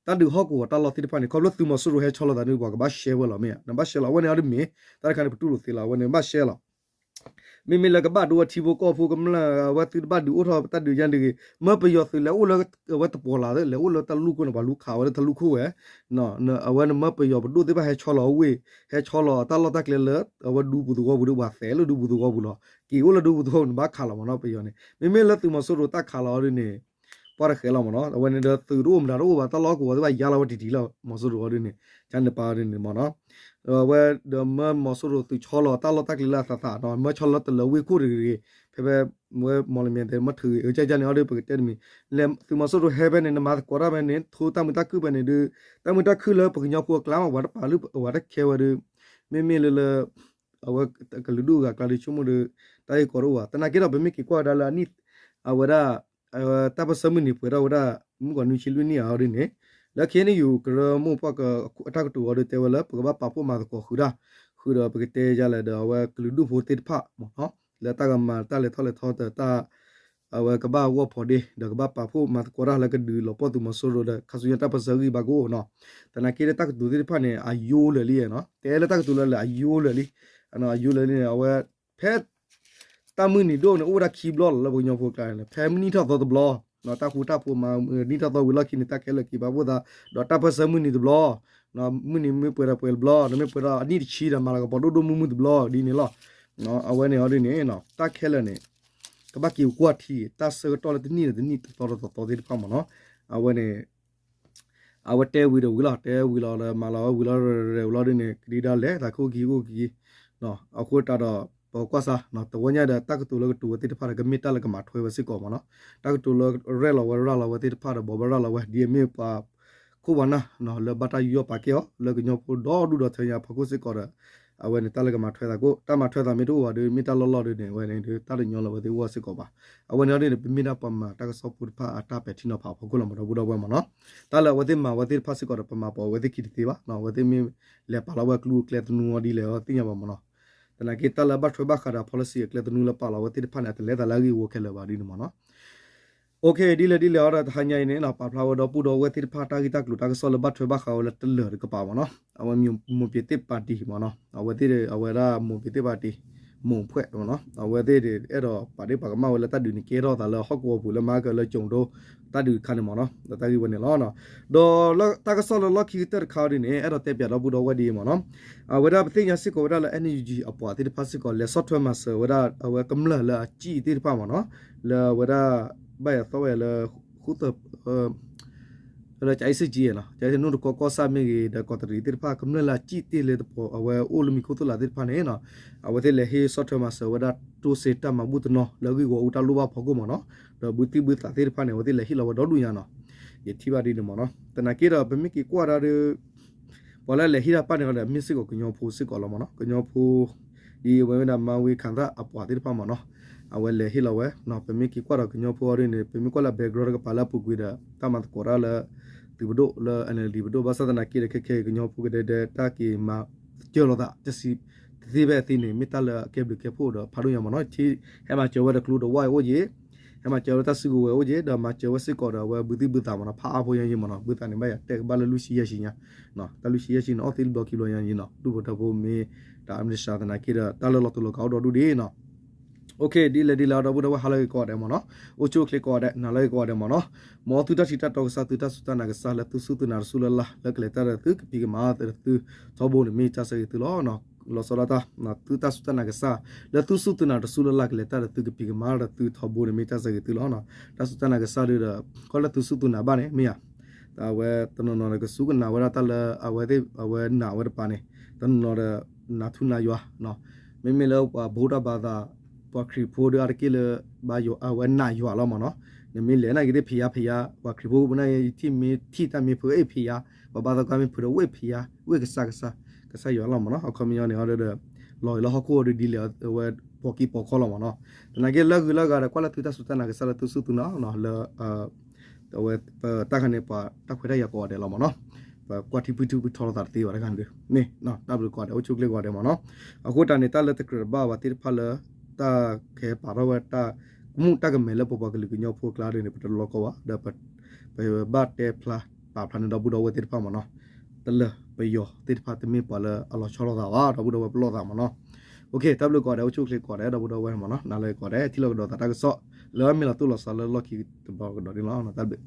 တၢ်ဒုးဟီၣ်ကဝီၤတၢ်လီၢ်သ့ၣ်တဖၣ်န့ၣ် ခီဖျိသုးမီၤစိရိၤဟဲဆီလီၤသးန့ၣ် ပှၤကဘၣ်ရှဲဝဲလီၤမ့ၢ်ဧါ, နဘၣ်ရှဲလီၤ အဝဲန့ၣ်အီၤဒ်မ့ၢ် တၢ်တခါန့ၣ် ပတူၢ်လိာ်သ့လီၤ အဝဲန့ၣ်ဘၣ်ရှဲလီၤ မ့မ့ၢ်လၢကဘၣ်ဒိဝဲထံဖိကီၢ်ဖိကမျၢၢ် အဝဲသုတဘၣ်ဒုးအိၣ်ထီၣ်တၢ်ဒုးယါတဂ့ၤ, မၢပယီၤသုးလဲၤအိၣ်လၢအဝဲတပီၤလၢ်သ့ လဲၤအိၣ်လၢတၢ်လူၢ်ခိၣ်န့ၣ် ပှၤလူၤခးဝဲလၢတၢ်လူၢ်ခိၣ်ဝဲ, အဝဲန့ၣ်မၢပယီၤပဒိၣ်သ့ၣ်တဖၣ်ဟဲဆီလီၤဝ့ၢ် ဟဲဆီလီၤတၢ်လီၢ်တၢ်ကျဲလၢ အဝဲဒူပူၤသဝီပူၤဒီး ပှၤသဲးလၢဒူပူၤသဝီပူၤလီၤ, က့ၤအိၣ်လၢဒူပူၤသဝီပူၤန့ၣ် ဘၣ်ခးလီၤမ့ၢ်နီၤ ပယီၤန့ၣ်, မ့မ့ၢ်လၢသုးမီၤစိရိၤတၢ်ခးလီၤအီၤဒ်န့ၣ် ပှၤတဃဲၤလီၤမ့ၢ်နီၤ, အဝဲန့ၣ်ဒီးသုးတအိၣ်မတၤတအိၣ်ဘၣ် တၢ်လီၢ်ဟီၣ်ကဝီၤသ့ၣ်တဖၣ်ယါလီၤဝဲတံၢ်တံၢ်လီၤ မီၤစိရိၤအီၤဒ်န့ၣ်, ကန့ၣ်ပာ်အီၤဒ်န့ၣ်မ့ၢ်နီၤ, အဝဲဒီးမၢမီၤစိရိၤသုးဆီလီၤတၢ်လီၢ်တၢ်ကျဲလၢအသးသးနီၤ, မၢဆီလီၤတလၢၤဝ့ၢ်ခိၣ်တဂ့ၤတဂ့ၤ, ဖဲဖဲ ဝဲမီၣ်လမၠဲၣ်သဲးမၢထုးဂ့ၤ ကန့ၣ်အီၤဒ်ပကတဲတမံၤ, လဲၤသုးမီၤစိရိၤဟဲဖဲန့ၣ် နမၤသကိးတၢ်ဖဲန့ၣ် ထိတၢ်မုာ်တၢ်ခုၣ်ဖဲန့ၣ်ဒီး တၢ်မုာ်တၢ်ခုၣ်လၢပကညီဖိအကျါမး ပှၤတပာ်လုၢ်ပာ်အဝဲတခဲဝဲဒီး မ့မ့ၢ်လၢလၢ အဝဲကလုာ်ဒူၣ်အဂၤအကျါဒီးဆိကမိၣ်ဒီး တၢ်ဂ့ၢ်ကီတအိၣ်ဘၣ်, သနာ်က့ဒီး ပမ့ၢ်က့ၤကွၢ်ဝဲဒၣ်လၢအနံၣ် အဝဲဒၣ် တၢ်ပၢၢ်ဆၢမုၢ်နံၤပှဲၤထီၣ်ဝဲဒၣ် မုၢ်ကီၤနွံဆံလွံၢ်နံၣ်အံၤဒ်န့ၣ် လၢ ခ့ၣ်အဲၣ်ယူၣ် ကရၢမိၢ်ပှၢ်အတၢ်ကတိၤအီၤဒ်တဲဝဲလၢ ပကဘၣ်ပာ်ဖှိၣ်မၤသကိးဃုာ်တၢ် ဃုာ်ဒီးပကတဲယၤလဲၣ်ဒီး အဝဲကလုာ်ဒူၣ်ဖိသ့ၣ်တဖၣ်မ့ၢ်နီၤ လၢတၢ်ကမၤတၢ်လဲၤထီၣ်လဲၤထီဒီးတၢ် အဝဲကဘၣ်ဂီၢ်ဖိးဒ့ ဒီးကဘၣ်ပာ်ဖှိၣ်မၤသကိးတၢ်လၢကဒုးလီၤပှီၢ်သုးမီၤစိရိၤဒီး ခါဆူညါတၢ်ပၢၢ်ဆၢဂံၢ်ဘါကအိၣ်နီၤ. သနာ်က့ဒီးတၢ်ကတိၤသ့ၣ်တဖၣ်န့ၣ် အယိလၢာ်လံနီၤ တဲလၢတၢ်ကတိၤလၢာ်လၢာ် အယိလၢာ်လံ အယိလၢာ်လံန့ၣ် အဝဲ ဖဲ တၢ်မုၢ်နံၤဒိၣ်န့ၣ် အိၣ်ဝဲဒၣ်ခံဘျီလီၤလၢပကညီဖိကျါန့ၣ် ဖဲမုၢ်နံၤထီၣ်သီတဘျီ တၢ်ဃူတၢ်ဖိးမၤနံၣ်ထီၣ်သီဝံၤလီၢ်ခံန့ၣ် တၢ်ခဲလၢာ်က့ၤဘၣ်ဖှိၣ်သး ဒီးတၢ်ပၢၢ်ဆၢမုၢ်နံၤတဘျီ မုၢ်နံၤမ့ၢ်ပှဲၤဒီးပှဲၤတဘျီ ဒီးမ့ၢ်ပှဲၤဒီးအနံၣ်တဆံဒီးမၤလၤကပီၤဒိၣ်ဒိၣ်မုၢ်မုၢ်တဘျီဒ်န့ၣ်လီၤ. အဝဲန့ၣ်အီၤဒ်န့ၣ် တၢ်ခဲလၢာ်န့ၣ် ကဘၣ်က့ၤကွၢ်ထံ တၢ်ဆၢကတီၢ်လၢတနံၣ်ဒီးတနံၣ်တသီဒီးတသီသ့ၣ်တဖၣ်မ့ၢ်နီၤ အဝဲန့ၣ် အဝဲတဲဝံၤဒီးဝံၤလီၤ တဲဝံၤလီၤဒီးမၤလီၤဝဲဝံၤလီၤ ရဲၣ်ဝံၤလီၤဒ်န့ၣ် ကဒံဒါလဲၣ် သးခိၣ်က့ၤအိၣ်က့ၤ အဃိတးဒီး ပကွၢ်စါ တဝီညါဒီးတၢ်ကတိၤလၢကတိၤဝဲသ့ၣ်တဖၣ်ဒီး ကမ့ၢ်တၢ်လၢကမၤထွဲဝဲစ့ၢ်ကီးမ့ၢ်နီၤ တၢ်ကတိၤလၢရဲၣ်လီၤဝဲရၤလီၤဝဲသ့ၣ်တဖၣ်ဒီး ဘိးဘၣ်ရၤလီၤဝဲ ဒ်အမ့ၢ်ပှၤခိၣ်ပှၤနၢ် လၢဘၣ်တၢ်ယူးယီၣ်ပာ်ကဲအီၤ လၢကညီဖိဒီဒူၣ်ဒီထၢညါဖီခိၣ်စ့ၢ်ကီးဒီး အဝဲန့ၣ် တၢ်လၢကမၤထွဲသးကိး တၢ်မၤထွဲသးမ့ၢ်တအိၣ်ဘၣ်ဒီး မ့ၢ်တၢ်လီၢ်လီၢ်ဒ်န့ၣ် အဝဲန့ၣ်ဒီး တၢ်တညီလၢအဝဲသ့ၣ်အဂီၢ်စ့ၢ်ကီးဘၣ်. အဝဲန့ၣ်အီၤဒ်န့ၣ် ပမ့ၢ်ဒၣ်ပှၤမၤတၢ်ကစီၣ်ဖိတဖၣ်အတၢ်ပဲာ်ထံနီၤဖးအဖီခိၣ်လီၤမ့ၢ်နီၤ ဒီပုၢ်ဒီဝဲၢ်မ့ၢ်နီၤ တၢ်လၢအဝဲသ့ၣ်မၤဝဲသ့ၣ်တဖၣ်စ့ၢ်ကီးဒီး ပမၤပိာ်ဝဲသ့ၣ်ခံတသ့ဘၣ်နီၤ အဝဲသ့ၣ်မ့ၢ်လဲၤပာ်လီၤဝဲကျိအကျဲသနူအီၤဒ်လဲၣ်အီၤသ့ၣ်ညါဘၣ်မ့ၢ်နီၤ သနာ်က့တၢ်လၢအဘၣ်ထွဲဘၣ်ဃးဒီး policy အကျဲသနူလၢပာ်လီၤဝဲသ့ၣ်တဖၣ်န့ၣ် အတလဲၤသးလၢအဂ့ၢ်အဝီခဲလၢာ်ဘၣ်ဒ်န့ၣ်မ့ၢ်နီၤ OK ဒ်လဲၣ်ဒ်လဲၣ်အီၤဒီး တဟါညါအံၤန့ၣ် ပာ်ဖျါဝဲဒီပုၢ်ဒီဝဲၢ်သ့ၣ်တဖၣ်တၢ်ဂ့ၢ်တၢ်ကျိၤတၢ်ကစီၣ်လၢဘၣ်ထွဲဘၣ်ဃးဝဲလၢတလၢာ်တကပၤမ့ၢ်နီၤ အဝဲ မွန်ပြည်သစ်ပါတီ မ့ၢ်နီၤ အဝဲသ့ၣ်အဝဲဒၣ် မွန်ပြည်သစ်ပါတီ မိၢ်ဖှဲးမ့ၢ်နီၤ အဝဲသ့ၣ်ဒီးအဲၣ်ဒိးပာ်ဒ့ၣ်ပာ်ကမၣ်ဝဲလၢတၢ်ဒုးန့ၣ် ကဲထီၣ်သးလၢဟီၣ်ကဝီၤပူၤလၢမၤကလၢကၠိၤဒိ တၢ်ဒုးတခါန့ၣ်မ့ၢ်နီၤ ဒီးတၢ်ဂ့ၢ်ဝဲန့ၣ်လီၤ. ဒီးလၢတၢ်ကစီၣ်လၢလီၢ်ခံကတၢၢ်တခါအီၤဒ်န့ၣ် အဲၣ်ဒိးတဲပၠးဒီပုၢ်ဒီဝဲၢ်ဒ်အံၤမ့ၢ်နီၤ အဝဲဒၣ်ပသ့ၣ်ညါစ့ၢ်ကီးဝဲဒၣ်လၢ NUG အပှၤသ့ၣ်တဖၣ်စ့ၢ်ကီး လဲၤဆီၣ်ထွဲမၤစၢၤဝဲဒၣ် အဝဲကမျၢၢ်လၢအစံၣ်သ့ၣ်တဖၣ်မ့ၢ်နီၤ လၢအဝဲဒၣ် ဘၣ်ယၤသီဝဲလၢ ဃုသၢ လၢကၠၤအ့စ့ၣ်ကၠံနီၤ ကၠၤအ့စ့ၣ် နူၢ်တကီကီၢ်ဆၣ်မ့ၢ်ဂ့ၤ ဒီးကီးတရံးသ့ၣ်တဖၣ် ကမျၢၢ်လၢအစံၣ်တ့ၢ်လၢတပီၤ အဝဲအိၣ်လၢမံၤခိၣ်သိၣ်လးသ့ၣ်တဖၣ်န့ၣ်နီၤ အဝဲသ့ၣ်လဲၤဟ့ၣ်ဆီၣ်ထွဲမၤစၢၤဝဲဒၣ် တိစ့တၢ်မၤဘူၣ်တနီၤ လၢဂ့ၢ်ဂီၢ်အူတၢ်လိၣ်ဘၣ်ဖီခိၣ်မ့ၢ်နီၤ ဒီးဘုသံၣ်ဘုသးသ့ၣ်တဖၣ်န့ၣ် အဝဲသ့ၣ်လဲၤဟ့ၣ်လီၤဝဲဒီဒူၣ်ညါနီၤ ယထံၣ်ဘၣ်ဒ်န့ၣ်မ့ၢ်နီၤ သနာ်က့ဒီး ပမ့ၢ်က့ၤကွၢ်ဒၣ်ဒီး ပှၤလၢလဲၤဟ့ၣ်တၢ်တဖၣ်န့ၣ်ဒီး မ့ၢ်စ့ၢ်ကီးကညီဖိစ့ၢ်ကီးလီၤမ့ၢ်နီၤ ကညီဖိ ဒ်အဝဲမ့ၢ်ဒၣ် မၤဝ့ၤခးသၣ်အပှၤသ့ၣ်တဖၣ်မ့ၢ်နီၤ အဝဲလဲၤဟ့ၣ်လီၤဝဲ ပမ့ၢ်က့ၤကွၢ်ဒီးကညီဖိအီၤဒ်န့ၣ် ပမ့ၢ်ကွၢ်လၢ background တကပၤလၢအပူၤကွံာ်ဒီး တၢ်မၤသကိးတၢ်လၢ သုးပဒိၣ်လၢ NLD ပဒိၣ် ဘၣ်ဆၣ်သနာ်က့ဒီး ခဲခဲအံၤကညီဖိကဒဲဒဲတၢ်က့ၤမၤစၢၤလိာ်သး တသ့ဖဲအသ့န့ၣ် မ့ၢ်တၢ်လၢအကဲဘျုးကဲဖှိၣ်ဒီးဖးဒိၣ်ညါမ့ၢ်နီၤ ဟဲမၤစၢၤဝဲဒီးကျိတဝၢ်အံၤအိၣ်ယံၤ ဟဲမၤစၢၤဝဲတၢ်စုကဝဲၤအိၣ်ယံၤ ဒီးမၤစၢၤဝဲစ့ၢ်ကီးဒီးအဝဲဘုသံၣ်ဘုသးမ့ၢ်နီၤ ဖးအါဖိညါယံၤမ့ၢ်နီၤ ဘုသးန့ၣ်ဘၣ်ယၤတဲာ်ကဘၣ်လၢလွံၢ်ဆံယဲၢ်ဆံညါ တၢ်လွံၢ်ဆံယဲၢ်ဆံန့ၣ် အီၣ်သ့တဘျီခံဘျီညါယံၤနီၤ ဒူၣ်ဖိထၢဖိမ့ၢ်တၢ်အမ့ၢ်တၢ်သနာ်က့ဒီး တၢ်လၢလီၤတူာ်လီၤကာ်အိၣ်ဒီဒူၣ်ဒံးနီၤ OK ဒ်လဲၣ်ဒ်လဲၣ်ဒီပုၢ်ဒီဝဲၢ်ဟါလၢဂ့ၤကိးဂၤဒဲးမ့ၢ်နီၤ အိၣ်ဆူၣ်အိၣ်ချ့ကိးဂၤဒဲး နၤလၢဂ့ၤကိးဂၤဒဲးမ့ၢ်နီၤ မ်သုတၢ်ထံၣ်တၢ်တီကစၢ် သုတၢ်စူၢ်တၢ်နာ်ကစၢ်လၢသုစူၢ်သုနာ်တစူၢ်လၢ်လၢ် လၢကလဲၤတၢ်ဒီးသုကဖံးကမၤဒီးသုထီဘိန့ၣ်မ့ၢ်တၢ်ဆၢဂ့ၤသုလီၤ. လီၤဆီဒၣ်တၢ် သုတၢ်စူၢ်တၢ်နာ်ကစၢ် လၢသုစူၢ်သုနာ်တစူၢ်လၢ်လၢ်ကလဲၤတၢ်ဒီးသုကဖံးကမၤဒီးသုထီဘိန့ၣ်မ့ၢ်တၢ်ဆၢဂ့ၤသုလီၤ. တၢ်စူၢ်တၢ်နာ်ကစၢ်ဒုဒီး ကီၢ်လၢသုစူၢ်သုနာ်ဘၣ်န့ၣ် မ့ၢ်ယၤ အဝဲတနီၤနီၤဒီးကစူၢ်ကနာ်ဝဲဒၣ်တၢ်လၢအဝဲသ့ၣ်အဝဲနာ်ဝဲတပၤန့ၣ် တနီၤနီၤဒီး နာ်ထူနာ်ယွၤ မ့မ့ၢ်လၢပှၤဘူးတၢ်ဘါသး ပှၤခရံာ်ဖိဒီးအါတက့ၢ်လၢ အဝဲနာ်ယွၤလီၤမ့ၢ်နီၤ နမ့ၢ်လဲၤနာ်က့ၤသ့ၣ်ဖံးယါဖံးယါ ပှၤခရံာ်ဖိပူၤန့ၣ် ယထံၣ်မ့ၢ်ထံၣ်တၢ်မ့ၢ်ဖုးအ့ၣ်ဖံးယါ ပှၤဘါသီကါမ့ၢ်ဖုးဒီးဝ့ၢ်ဖံးယါ ဝ့ၢ်ကစၢ်ကစၢ် ကစၢ်ယွၤလီၤမ့ၢ်နီၤ အခီပညီန့ၣ်အီၤဒီး လီၤအံၤလၢဟီၣ်ခိၣ်အီၤဒီးဒ်လဲၣ်အဝဲပိာ်ကံပိာ်ခီလီၤမ့ၢ်နီၤ သနာ်က့လၢဂုၤလၢဂၤဒီးကွၢ်လၢသုတၢ်စူၢ်တၢ်နာ်ကစၢ်လၢသုစူၢ်သုနာ်လၢ အဝဲ ပတၢ်ခါန့ၣ် ပှၤတၢ်ခွဲးတၢ်ယာ်ကိးဂၤဒဲးလီၤမ့ၢ်နီၤ ပကွၢ်ထံဖုထံဖုထီလိာ်သးတသ့ဘၣ်တခါန့ၣ်ဒုး မ့ၢ်တၢ်ဘျုးကိးဂၤဒဲး အိၣ်ဆူၣ်အိၣ်ချ့ကိးဂၤဒဲးမ့ၢ်နီၤ အဃိတၢ်န့ၣ် တၢ်လၢတကြၢးတဘၣ်ဘၣ်သ့ၣ်တဖၣ်လၢ တၢ်ကဟဲပာ်ထီၣ်ဝဲတၢ် မူးတၢ်ကမဲာ်လၢပပှၤကလုာ်ကညီဖိအကျါဒ်န့ၣ် ပတလီၤကီဘၣ် ဒီး ပဘၣ်တဲဖျါပာ်ဖျါန့ၣ်ဒီပုၢ်ဒီဝဲၢ်သ့ၣ်တဖၣ်မ့ၢ်နီၤ တလၢာ်ပယီၤသ့ၣ်တဖၣ်တမ့ၢ်ပှၤလၢအလီၤဆီလိာ်သးဘၣ် ဒီပုၢ်ဒီဝဲၢ်ပလီၢ်သးမ့ၢ်နီၤ OK တၢ်ဘျုးကိးဂၤဒဲး အိၣ်ဆူၣ်အိၣ်ချ့ကိးဂၤဒဲး ဒီပုၢ်ဒီဝဲၢ်မ့ၢ်နီၤ နၤလၢကိးဂၤဒဲး ထံၣ်လိာ်ကဒီးသးတၢ်ကစီၣ် လၢမ့ၢ်လီၤတိၢ်လီၤဆီလၢလီၢ်ခံတဘျီကဒီးန့ၣ်လီၤ တၢ်ဘျုး